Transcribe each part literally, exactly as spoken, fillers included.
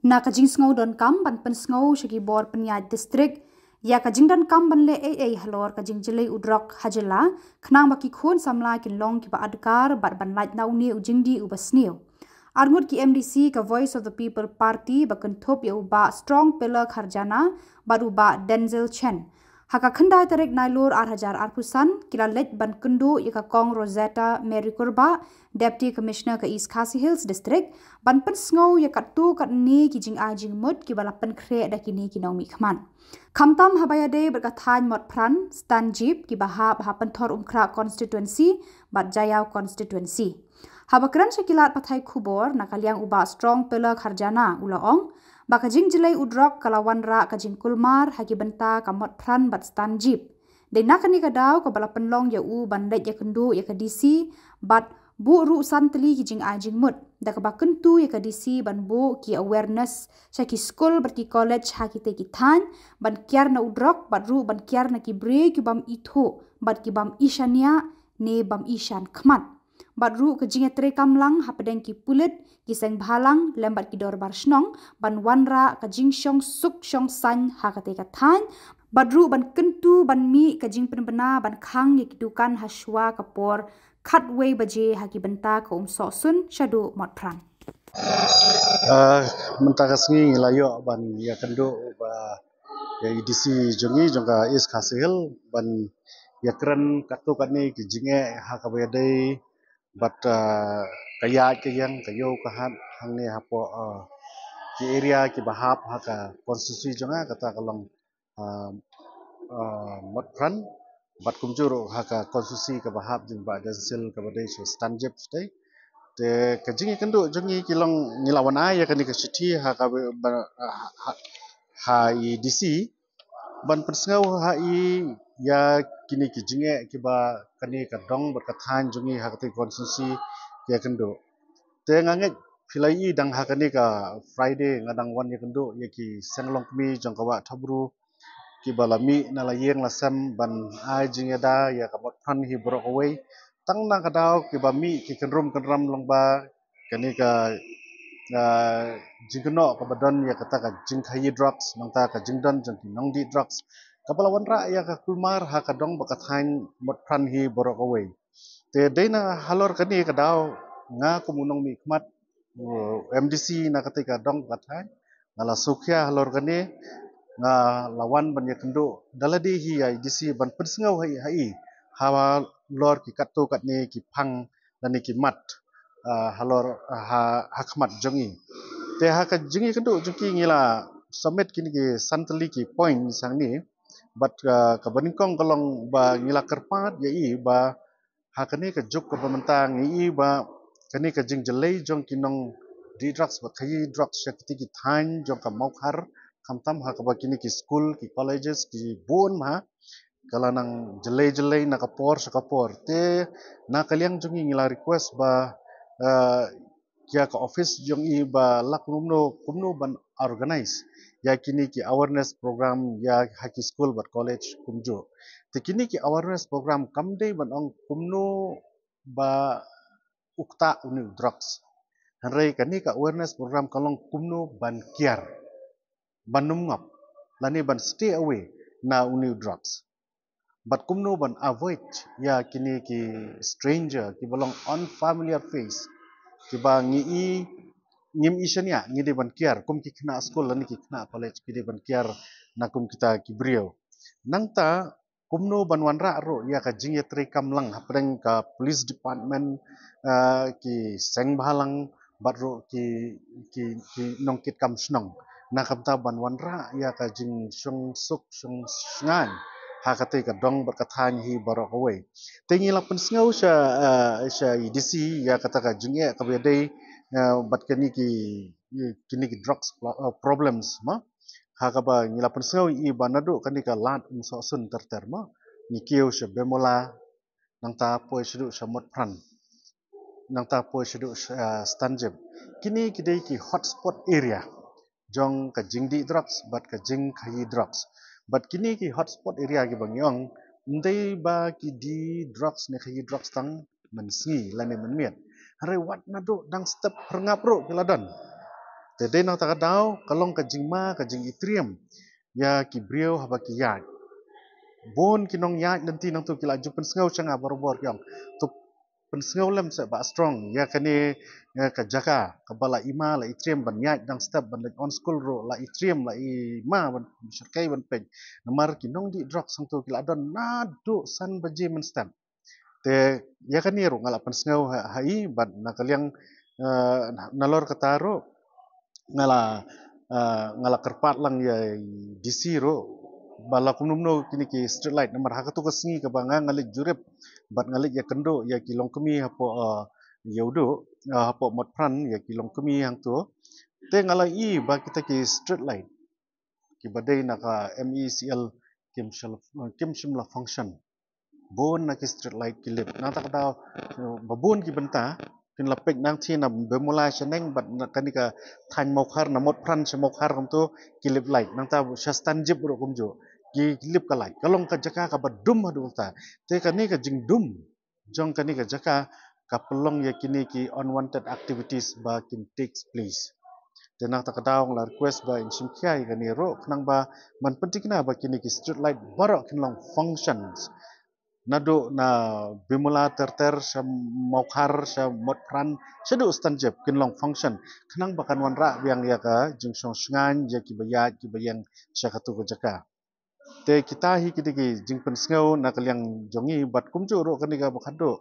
Na ka jingsngew donkam ban pynsngew sha ki bor pynïaid district ïa ka jingdonkam ban leh ei ei halor ka jingjlei u drok ha jylla, khnang ba ki khun samla kin long kiba adkar bad ban lait na une u jingdih uba sniew. Arngut ki M D C ka Voice of the People Party ba kynthup ïa u Bah Strong Pillar Kharjana bad u Bah Denzel Chen. Ha ka khyndai tarik Nailur ar hajar arphew san, ki la leit ban kynduh ïa ka Kong Rosetta Mary Kurbah, Deputy Commissioner ka East Khasi Hills District, ban pynsngew ïa katto katne ki jingai jingmut kiba la pynkhreh da kine ki nongmihkhmat. Khamtam haba ïadei bad ka thaiñ Motphran, Stanjip, kiba hap ha Pynthorumkhrah Constituency bad Jaïaw Constituency. Haba kren sha ki lad pathai khubor na ka liang u Bah Strong Pillar Kharjana u la ong ba ka jingjlei u drok ka la wanrah ka jingkulmar ha ki bynta ka Motphran bad Stanjip. Dei na kane ka daw kaba la pynlong ïa u ban leit ïakynduh ïa ka D C bad buh ruh san tylli ki jingai jingmut, da kaba kyntu ïa ka D C ban buh ki awareness sha ki skul bad ki college ha kitei ki thaiñ, ban kiar na u drok bad ruh ban kiar na ki briew ki bym ithuh bad ki bym ishaniah ne bym ishan khmat. Bad ruh ka jingïatreilang hapdeng ki pulit, ki seng bhalang lem bad ki dorbar shnong ban wanrah ka jingshong suk shong saiñ ha katei ka thaiñ, bad ruh ban kyntu ban mih ka jingpynbna ban khang ïa ki dukan ha shuwa ka por khatwei baje ha ki bynta ka Umsohsun shaduh Motphran. Uh, mynta ka sngi ngi la ïoh ban ïakynduh ba ïa i D C jong ngi jong ka East Khasi Hills ban ïakren katto katne ki jingeh ha kaba ïadei bad uh, ka ïaid ka ïeng ka ïew ka hat hangne hapoh uh, ki area kiba hap ha ka constituency jong nga, kata ka long uh, uh, Motphran bad kumjuh ruh ha ka constituency kaba hap jong Bah Denzel kaba dei sha Stanjip shatei. Te ka jingïakynduh jong ngi ki long, ngi la wan ai ïa kane ka shithi ha ka ba, ha, ha, ha i D C ban pynsngew ha i ïa kine ki jingeh kiba kane ka dong bad ka thaiñ jong ngi ha katei ka constituency ki ïakynduh. Te nga ngeit phi la ïohi dang ha kane ka Friday nga dang wan ïakynduh ïa ki seng longkmie jong ka Wah Thawbru kiba la mih na la ïing la sem ban ai jingïada ïa ka Motphran hi baroh kawei. Tang na ka daw kiba mih ki kynrum kynram lyngba kane ka, ah, jingkynnoh kaba don ïa kata ka jingkhaïi drugs, nangta ka jingdon jong ki nongdih drugs kaba la wanrah ïa ka kulmar ha ka dong bad ka thaiñ Motphran hi baroh kawei. Te dei na halor kane ka daw nga kum u nongmihkhmat, uh, M D C na katei ka dong bad ka thaiñ, nga la sngewkhia halor kane, nga la wan ban ïakynduh da lade hi ïa i D C ban pynsngew ha i, ha i halor ki katto katne ki phang lane ki mat, uh, halor, uh, ha, ha khmat jong i. Te ha ka jingïakynduh jong ki ngi la submit kine ki san tylli ki point shangne, bad, uh, kaba nyngkong ka long ba ngi la kyrpad ïa i ba ha kane ka juk kaba mynta ngi i ba kane ka jingjlei jong ki nongdih drugs bad khaïi drugs sha kitei ki thaiñ jong ka Mawkhar, khamtam ha kaba kine ki skul, ki colleges ki bun bha ka la nang jlei jlei na ka por sha ka por. Te na ka liang jong ngi ngi la request ba, eh, ïa ka office jong i ba lah kumno kumno ban organize ïa kine ki awareness program ïa ha ki skul bad college kumjuh. Te kine ki awareness program kam dei ban ong kumno ba u ktah une u drugs. Hynrei kane ka awareness program ka long kumno ban kiar, ban ym ngop lane ban stay away na une u drugs. Bad kumno ban avoid ïa kine ki stranger kiba long unfamiliar face, kiba ngi i, ngim i shaniah, ngi dei ban kiar, kum ki khynnah skul lane ki khynnah college ki dei ban kiar na kum kita ki briew. Nangta kumno ban wanrah ruh ïa ka jingïatreilang hapdeng ka police department, eh, ki seng bhalang bad ruh ki, ki, ki nongkitkam shnong, na ka bynta ban wanrah ïa ka jingshong suk shong shngaiñ ha katei ka dong bad ka thaiñ hi baroh kawei. Te ngi la pynsngew sha, eh, sha i D C ïa kata ka jingeh kaba ïadei, eh, bad kine ki, kine ki drugs plo-, eh, problems ma. Ha kaba ngi la pynsngew ïa i ba naduh kane ka lad Umsohsun ter ter ma, ngi kiew sha Bemula, nangta poi shaduh sha Motphran, nangta poi shaduh sha, eh, Stanjip. Kine ki dei ki hotspot area jong ka jingdih drugs bad ka jingkhaïi drugs. Bad kine ki hotspot area kiba ngi ong, ym dei ba ki dih drugs ne khaïi drugs tang mynsngi lane mynmiet. Hynrei wat naduh dang step pyrngap ruh ki la don. Te dei na kata ka daw ka long ka jingma ka jingitriem ïa ki briew haba ki ïaid. Bun ki nongïaid lynti nangtu ki la ju pynsngew sha nga barabor ki ong, to pynsngew lem seh Bah Strong ïa kane, ïa ka jaka kaba la i ma la i triem ban ïaid dang step ban leit on school ruh la i triem la i ma ban shyrkhei ban peit. Namar ki nongdih drugs hangtu ki la don naduh san baje mynstep. Te ïa kane ruh nga la pynsngew ha, ha i bad na ka liang, eh, nalor kata ruh nga la, eh, nga la kyrpad lang ïa i D C ruh ba la kumno kumno kine ki street light namar ha katu ka sngi kaba nga nga leit jurip bad nga leit ïakynduh ïa ki longkmie hapoh, eh, Ïewduh, eh, hapoh Motphran ïa ki longkmie hangtu. Te nga la i ba kita ki street light kiba dei na ka M E C L kim shym la, kim shym la function. Bun na ki street light ki lip. Na kata ka daw, eh, ba bun ki bynta kin la peit nangthie na Bimula shaneng bad na kane ka thaiñ Mawkhar na Motphran sha Mawkhar kumtu ki lip light. Nangta sha Stanjip ruh kumjuh ki lip ka light. Ka long ka jaka kaba dum haduh katta. Te kane ka jingdum jong kane ka jaka ka pynlong ïa kine ki unwanted activities ba kin takes place. Te na kata ka daw nga la request ba in shim khia ïa kane ruh khnang ba ban pynthikna ba kine ki street light baroh kin long functions. Naduh na Bimula ter ter sha Mawkhar sha Motphran shaduh Stanjip kin long function khnang ba kan wanrah biang ïa ka jingshong shngaiñ ïa kiba ïaid kiba ïeng sha katu ka jaka. Te kita hi ki dei ki jingpynsngew na ka liang jong ngi bad kumjuh ruh kane kaba khatduh,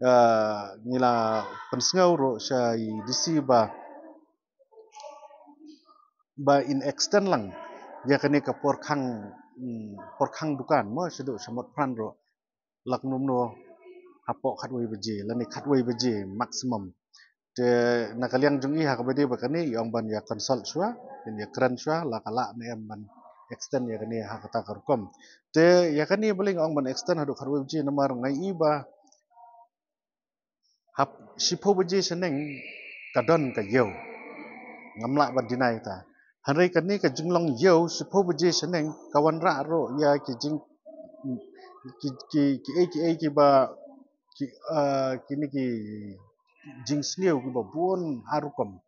ah, ngi la pynsngew ruh sha i D C ba, ba in extend lang ïa kane ka por khang, hmm, por khang dukan mo shaduh sha Motphran ruh. La kumno kumno hapoh khatwei baje lane khatwei baje maximum. Te na ka liang jong i ha kaba dei ba kane i ong ban ïa consult shuwa, ban ïa kren shuwa la ka lah ne em ban extend ïa kane ha kata ka rukom. Te ïa kane balei nga ong ban extend haduh khatwei baje namar nga i ba hap shiphew baje shaneng ka don ka ïew. Ngam lah ban deny ta. Hynrei kane ka jinglong ïew shiphew baje shaneng ka wanrah ruh ïa ki jing ki, ki, ki ei ki ei kiba ki, ah, kine ki jingsniew kiba bun ha rukom.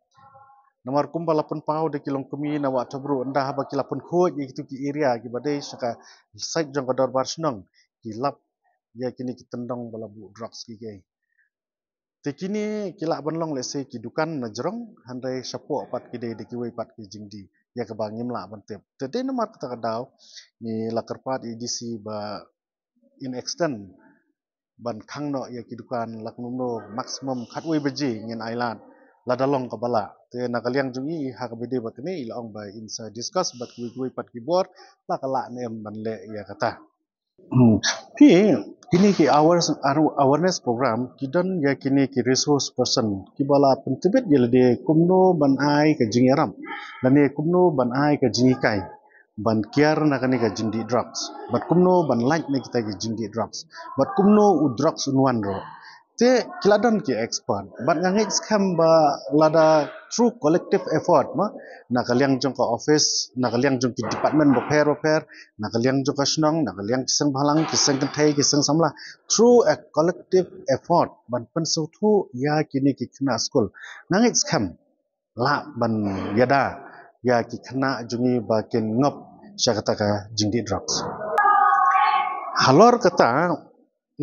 Namar kumba la pynpaw da ki longkmie na Wah Thabru ynda haba ki la pynkhuid ïa kitu ki area kiba dei sha ka side jong ka dorbar shnong ki lap ïa kine ki tyndong ba la buh drugs ki ki. Te kine ki lah ban long lehse ki dukan na jrong hynrei shapoh pat ki dei da kiwei pat ki jingdih ïa kaba ngim lah ban tip. Te dei namar kata ka daw ngi la kyrpad ïa i D C ba in extend ban khang noh ïa ki dukan la kumno maximum khatwei baje ngin ai lad lada long kaba lah. Te na ka liang jong i ha kaba dei ba kane i la ong ba in sa discuss bad kiwei kiwei pat ki bor la ka lah ne em ban leh ïa kata. Hmm. Phi, kine ki awareness, awareness program ki don ïa kine ki resource person kiba la pyntbit ïa lade kumno ban ai ka jingïarap lane kumno ban ai ka jinghikai ban kiar na kane ka jingdih drugs bad kumno ban lait na kita ki jingdih drugs bad kumno u drugs un wan ruh. Te ki la don ki expert bad nga ngeit skhem ba lada through collective effort ma na ka liang jong ka office na ka liang jong ki department bapher bapher na ka liang jong ka shnong na ka liang ki seng bhalang ki seng kynthei ki seng samla through a collective effort ban pynsngewthuh ïa kine ki khynnah skul nga ngeit skhem lah ban ïada ïa ki khynnah jong ngi ba kin ngop sha kata ka jingdih drugs. Halor kata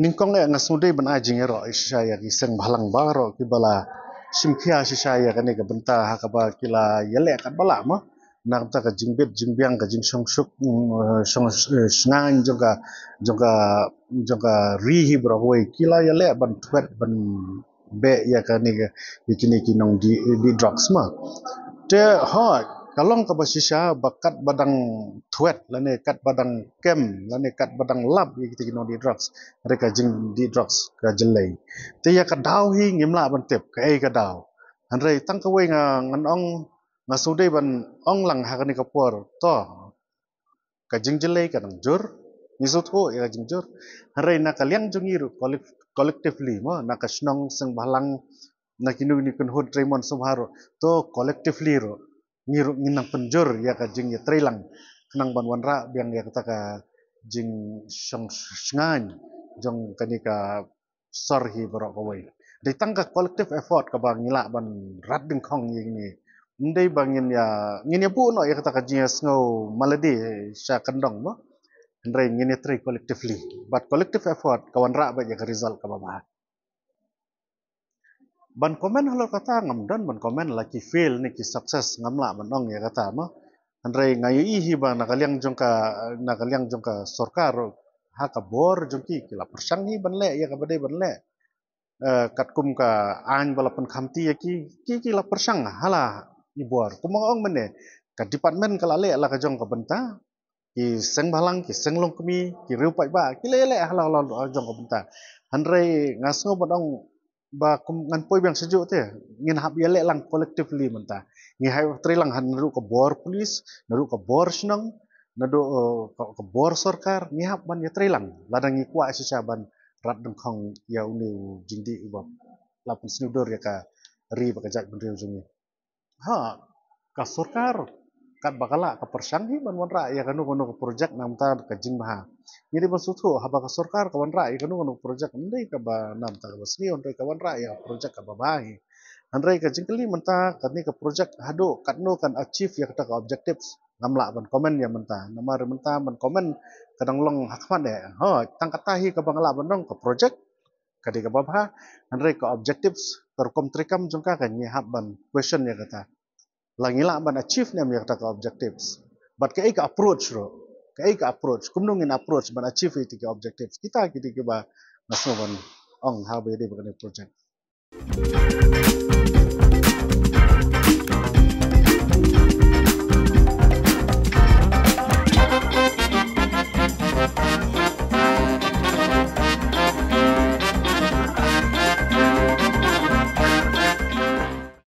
nyngkong eh nga sngewdei ban ai jingïaroh shisha ïa ki seng bhalang baroh kiba la shim khia shisha ïa kane ka bynta ha kaba ki la ïaleh katba lah mo. Na ka bynta ka jingbit jingbiang ka jingshong suk, mm, eh, shong, eh, shngaiñ jong ka, jong ka, jong ka ri hi baroh kawei ki la ïaleh ban thwet ban beh ïa kane ka, ïa kine ki nongdih, dih drugs ma. Te hooid ka long kaba shisha ba katba dang thwet lane katba dang kem lane katba dang lap ïa kita ki nongdih drugs hynrei ka jingdih drugs ka jyllei. Te ïa ka daw hi ngim lah ban tip kaei ka daw. Hynrei tang kawei nga ngan ong nga sngewdei ban ong lang ha kane ka por to ka jingjyllei ka dang jur. Ngi sngewthuh ïa ka jingjur. Hynrei na ka liang jong ngi ruh collec-, collectively mo na ka shnong seng bhalang na kino kino kynhun trei mon sngewbha ruh to collectively ruh ngi ruh ngin nang pynjur ïa ka jingïatreilang khnang ban wanrah biang ïa kata ka jingshong shngaiñ jong kane ka sor hi baroh kawei. Dei tang ka collective effort kaba ngi lah ban rat dyngkhong ïa kine Ndei ba ngin ïa, ngin ïa buh noh ïa kata ka jingïasngew malade sha kyndong mo. Hynrei ngin ïa trei collectively. Bad collective effort ka wanrah bad ïa ka result kaba bha. Ban comment halor kata ngam don ban comment la ki fail ne ki success, ngam lah ban ong ïa kata mo. Hynrei nga ïohi hi ba na ka liang jong ka, na ka liang jong ka sorkar, ha ka bor jong ki, ki la pyrshang hi ban leh ïa kaba dei ban leh. Eh, katkum ka aiñ ba la pynkhamti ïa ki, ki, ki la pyrshang ha la i bor. Kumba ong mynne, ka department ka la leh la ka jong ka bynta, ki seng bhalang, ki seng longkmie, ki riew paidbah, ki leh leh ha la, la, la jong ka bynta. Hynrei nga sngew ban ong ba kum ngan poi biang sha juh te, ngin hap ïa leh lang collectively mynta. Ngi hap trei lang ha naduh ka bor police, naduh ka bor shnong, naduh, eh, ka, ka bor sorkar, ngi hap ban ïa trei lang. Lada ngi kwah shisha ban rat dyngkhong ïa une u jingdih uba la pynsngew dur ïa ka ri bad ka jaitbynriew jong ngi. Ha, ka sorkar katba ka lah ka pyrshang hi ban wanrah ïa kano kano ka project namar ka jingbha. Ngi dei ban sngewthuh haba ka sorkar ka wanrah ïa kano kano ka project, ym dei kaba namar kaba sniew, hynrei ka wanrah ïa ka project kaba bha hi. Hynrei ka jingkylli mynta, kane ka project haduh katno kan achieve ïa kata ka objectives, ngam lah ban comment ïa mynta. Namar mynta ban comment ka dang long ha khmat eh. Ha, tang kata hi kaba nga lah ban ong, ka project ka dei kaba bha, hynrei ka objectives, ka rukom treikam jong ka, ka ngi hap ban question ïa kata. La ngi lah ban achieve ne em ïa kata ka objectives. Bad kaei ka approach ruh. Kaei ka approach. Kumno ngin approach ban achieve ïa kata ka objectives. Kita ki dei kiba nga sngew ban ong haba ïadei bad kane ka project.